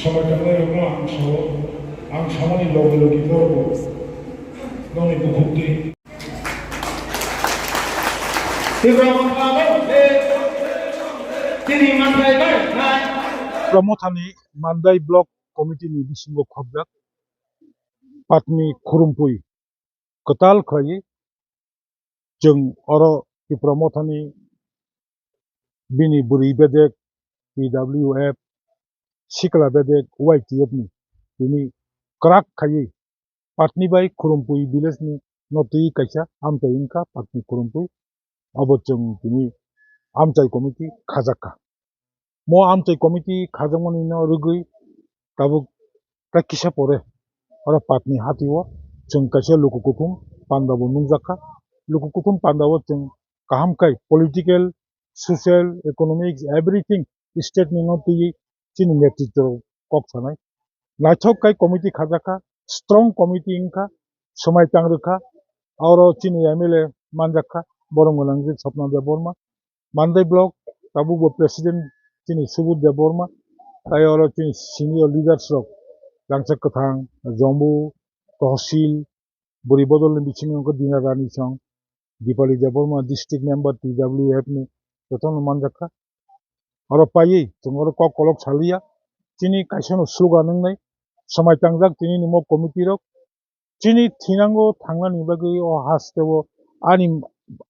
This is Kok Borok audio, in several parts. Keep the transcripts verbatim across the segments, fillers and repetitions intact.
Samai tangnairokno ang sao, ang samani loge loge norokbo nokni bukhuk twi. Tipra Mothani, tini manthai bai nai. Tipra Mothani Mandai Block Committee ni bisingo khobjak Patni Khurumpui kwtal khlaiwi, chwng oro Tipra Mothani bini bwrwi bedek T W F, sikla bedek Y T F ni tini kwrak khaiwi Patni bai Khurumpui village ni notwi kaisa amchai wngkha Patni Khurumpui. Abo chwng tini amchai committee khajakha. Mo amchai committee khajakmani no rwgwi tabuk ta kisa pore oro Patni hatio chwng kaisa luku kuthum panda bo nungjakha. Luku kuthum panda o chwng kaham khai political, social, economics, everything state ni no twiwi chini netritwo kok sanai. Naithok khai committee khajakha, strong committee wngkha, swmai tang rwkha, oro chini M L A manjakha, borom gwnang je Swapna Debbarma. Mandai block tabuk bo president chini Subodh Debbarma, tai oro chini senior leaders rok Langsa Kwthang, Jombu, Tohsil, bwrwi bodol ni bisingo wngkha Dina Rani song, Dipali Debbarma, district member T W F ni, jotono manjakha. Oro paiwi chwng oro kok kolok saliya. Chini kaisano slogan wngnai, swmai tangjak tini ni mo committee rok. Chini thinango thangnani bagwi o hasteo, ani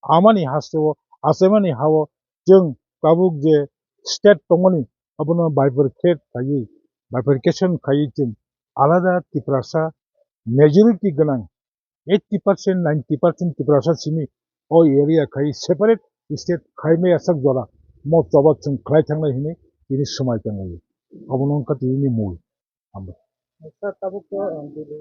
amani hasteo, achaimani hao chwng tabuk je state tongmani abono bifurcate khaiwi, bifurcation khaiwi chwng alada Tiprasa majority gwnang eighty percent, ninety percent Tiprasa simi o area khai separate state khai maya sak jora mo choba chwng khlai thangnai hinwi tini swmai tanglaio. Abono wngkha tini mul. Hambai. Sir, tabuk to, uh,